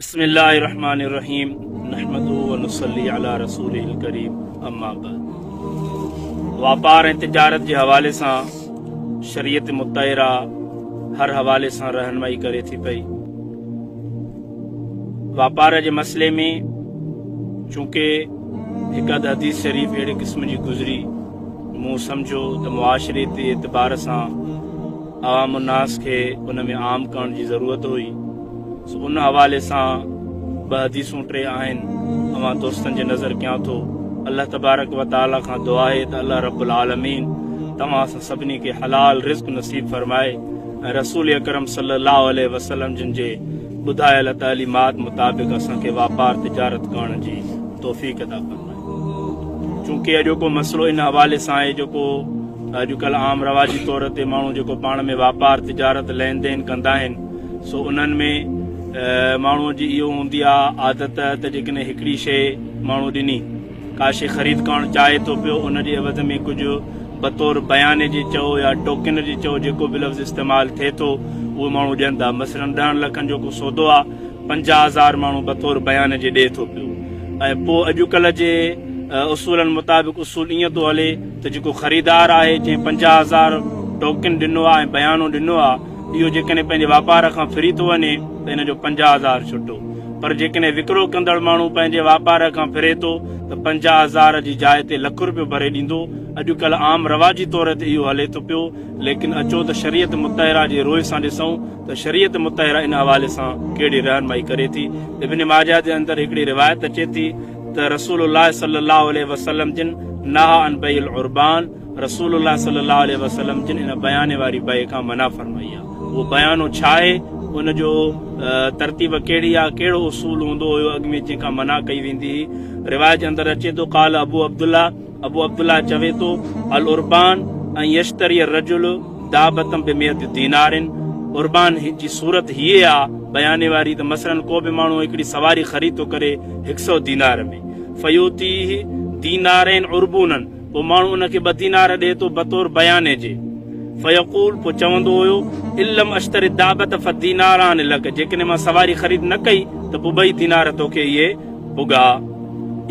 بسم الله الرحمن الرحيم نحمده ونصلي علي رسوله الڪريم اما بعد واپار ۽ تجارت جي حوالي سان شريعت مطهره هر حوالي سان رهنمائي ڪري ٿي پئي واپار جي مسئلي ۾ چونڪه هڪ اڌ حديث شريف اهڙي قسم جي گذري مون سمجهيو ته معاشري تي اعتبار سان عوام الناس کي ان ۾ عام ڪرڻ جي ضرورت هئي سو ان حوالي سان ٻه حديثون ٽي آهن اوهان دوستن جي نظر ڪيان ٿو الله تبارڪ و تعالي کان دعا آهي ته الله رب العالمين توهان اسان سڀني کي حلال رزق نصيب فرمائي ۽ رسول اڪرم صلي الله عليه وسلم جن جي ٻڌايل تعليمات مطابق اسان کي واپار تجارت ڪرڻ جي توفيق عطا فرمائي چونڪه اڄوڪو مسئلو ان حوالي سان آهي جيڪو اڄڪلهه عام رواجي طور تي ماڻهو جيڪو پاڻ ۾ واپار تجارت لين دين ڪندا آهن سو انهن ۾ ماڻهو جي اهو هوندي آهي عادت ته جيڪڏهن هڪڙي شيء ماڻهو ڏني ڪا شيء خريد ڪرڻ چاهي ٿو پيو ان جي عوض ۾ ڪجهه بطور بياني جي چئو يا ٽوڪن جي چئو جيڪو به لفظ استعمال ٿئي ٿو اهو ماڻهو ڏين ٿا مثلاً ڏهن لکن جو ڪو سودو آهي 50,000 ماڻهو بطور بيان جي ڏئي ٿو پيو ۽ پوء اڄڪلهه جي اصولن مطابق اصول ائين ٿو هلي ته جيڪو خريدار آهي جنهن 50,000 ٽوڪن ڏنو آهي ۽ بيانو ڏنو آهي اهو جيڪڏهن پنهنجي واپار کان ڦري ٿو وڃي ته ان جو 50,000 ڇٽو پر جيڪڏهن وڪرو ڪندڙ ماڻهو پنهنجي واپار کان ڦري ٿو ته 50,000 جي جاء تي لک روپيو ڀري ڏيندو. اڄڪلهه عام رواجي طور تي اهو هلي ٿو پيو ليڪن اچو ته شريعت مطهره جي روء سان ڏسون ته شريعت مطهره ان حوالي سان ڪهڙي رهنمائي ڪري ٿي. ابن ماجه جي اندر هڪڙي روايت اچي ٿي ته رسول الله صلي الله عليه وسلم جن نهي عن بيع العربان رسول الله صلي الله عليه وسلم جن ان بياني واري بيع کان منع فرمائي آهي. اهو بيانو ڇا آهي؟ ان جو ترتيب ڪهڙي آهي؟ ڪهڙو اصول هوندو هيو اڳ ۾ جنهن کان منع ڪئي ويندي هئي؟ روايت جي اندر اچي ٿو قال ابو عبدالله ابو عبدالله چوي ٿو العربان ان يشتري الرجل دابة بمئة دينار عربان جي صورت هيء آ بياني واري ته مثلاً ڪو به ماڻهو هڪڙي سواري خريد ٿو ڪري هڪ سئو دينار ۾ فيعطيه دينارين عربونا پوء ماڻهو ان کي ٻه دينار ڏئي ٿو بطور بياني جي فيقول پوء چوندو هيو ان لم اشتري الدابة فالديناران لڪ جيڪڏهن مان سواري خريد نه ڪئي ته پوء ٻئي دينار توکي اهي پڳا.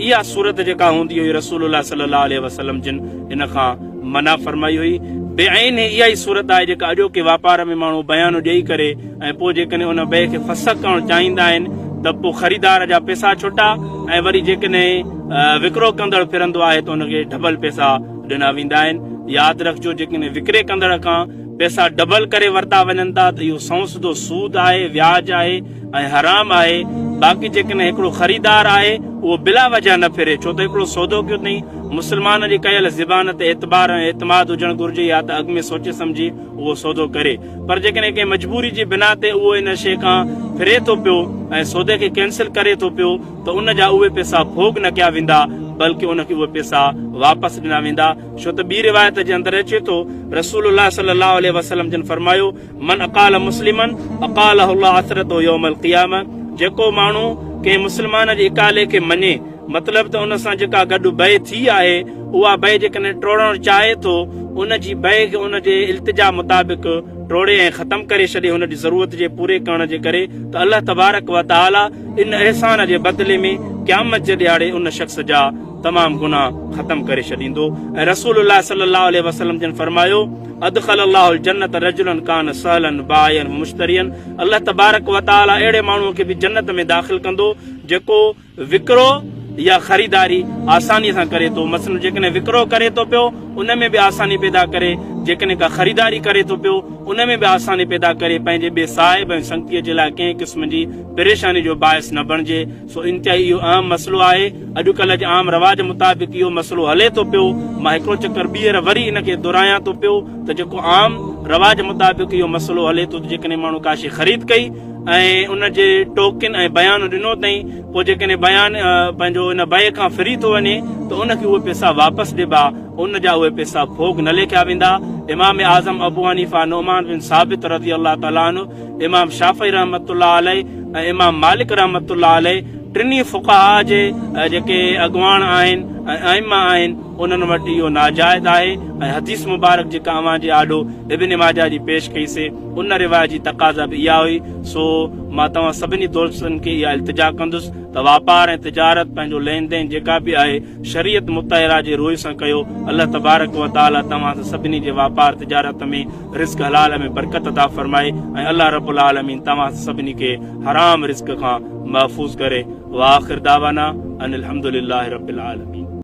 اها صورت جيڪا هوندي هئي رسول الله صلي الله عليه وسلم جن ان کان منع فرمائي هئي. بعينه اها ئي صورت آهي جيڪا اڄوڪي واپار ۾ ماڻهو بيانو ڏيئي ڪري ۽ پوء جيڪڏهن ان بيع کي فسخ ڪرڻ چاهيندا آهن ته پوء خريدار جا پئسا ڇٽا ۽ وري جيڪڏهن وڪرو ڪندڙ ڦرندو آهي ته ان کي ڊبل پئسا ڏنا ويندا آهن. ياد رکجو جيڪڏهن وڪري ڪندڙ کان پئسا ڊبل ڪري ورتا وڃن ٿا ته اهو سنئون سڌو سود آهي، وياج آهي. ۽ حرام آهي، باقي جيڪڏهن هڪڙو خريدار آهي اهو بلا وجه نه ڦري، ڇو ته هڪڙو سودو ڪيو اٿئين، مسلمان جي ڪيل زبان تي اعتبار ۽ اعتماد هجڻ گهرجي يا ته اڳ ۾ سوچي سمجهي اهو سودو ڪري، پر جيڪڏهن ڪنهن مجبوري جي بنا تي اهو ان شيء کان ڦري ٿو پيو ۽ سودي کي ڪينسل ڪري ٿو پيو ته ان جا اهي پئسا ڀوڳ نه ڪيا ويندا بلڪه ان کي اهي پئسا واپس ڏنا ويندا، ڇو ته ٻي روايت جي اندر اچي ٿو رسول الله صلي الله عليه وسلم جن فرمايو. من اقال مسلما اقاله الله عثرته يوم القيامه جيڪو ماڻهو ڪنهن مسلمان جي اقالي کي مڃي مطلب ته ان سان جيڪا گڏ بيع ٿي آهي اها بيع جيڪڏهن ٽوڙڻ چاهي ٿو ان جي بيع کي ان جي التجا مطابق ٽوڙي ۽ ختم ڪري ڇڏي هن جي ضرورت جي پوري ڪرڻ جي ڪري ته الله تبارڪ و تعالي ان احسان جي بدلي ۾ قيامت جي ڏهاڙي ان شخص جا تمام گناهه ختم ڪري ڇڏيندو ۽ رسول الله صلي الله عليه وسلم جن فرمايو ادخل الله الجنة رجلا ڪان سهلا بائعا ومشتريا الله تبارڪ وتعالي اهڙي ماڻهو کي به جنت ۾ داخل ڪندو جيڪو وڪرو يا خريداري آساني سان ڪري ٿو مثلا جيڪڏهن وڪرو ڪري ٿو پيو ان ۾ به آساني پيدا ڪري جيڪڏهن ڪا خريداري ڪري ٿو پيو ان ۾ به آساني پيدا ڪري پنهنجي ٻئي صاحب ۽ سنگتيء جي لاء ڪنهن قسم جي پريشاني جو باعث نه بڻجي سو انتهائي اهو اهم مسئلو آهي. اڄڪلهه جي عام رواج مطابق اهو مسئلو هلي ٿو پيو. مان هڪڙو چڪر ٻيهر وري ان کي دهرايان ٿو پيو ته جيڪو عام رواج مطابق اهو مسئلو هلي ٿو ته جيڪڏهن ماڻهو ڪا شيء خريد ڪئي ۽ ان جي ٽوڪن ۽ بيان ڏنو اٿئين پوء جيڪڏهن بيان پنهنجو ان بيع کان ڦري ٿو وڃي ته ان کي اهي پئسا واپس ڏبا ان جا اهي پئسا ڦوڳ نه ليکيا ويندا. امام اعظم ابو حنيفه نعمان بن ثابت رضي الله تعالٰي عنه امام شافعي رحمة الله عليه ۽ امام مالڪ رحمة الله عليه ٽنهي فقهاء جي جيڪي اڳواڻ آهن ۽ ائمه آهن انهن وٽ اهو ناجائز آهي ۽ حديث مبارڪ جيڪا اوهان جي آڏو ابن ماجه جي پيش ڪئي سي ان روايت جي تقاضا به اها هئي. سو مان توهان سڀني دوستن کي اها التجا ڪندس ته واپار ۽ تجارت پنهنجو لين دين جيڪا به آهي شريعت مطهره جي روء سان ڪيو. الله تبارڪ و تعالي توهان سان سڀني جي واپار تجارت ۾ رزق حلال ۾ برڪت عطا فرمائي ۽ الله رب العالمين توهان سڀني کي حرام رزق کان محفوظ ڪري. واخر دعوانا ان الحمدلله رب العالمين.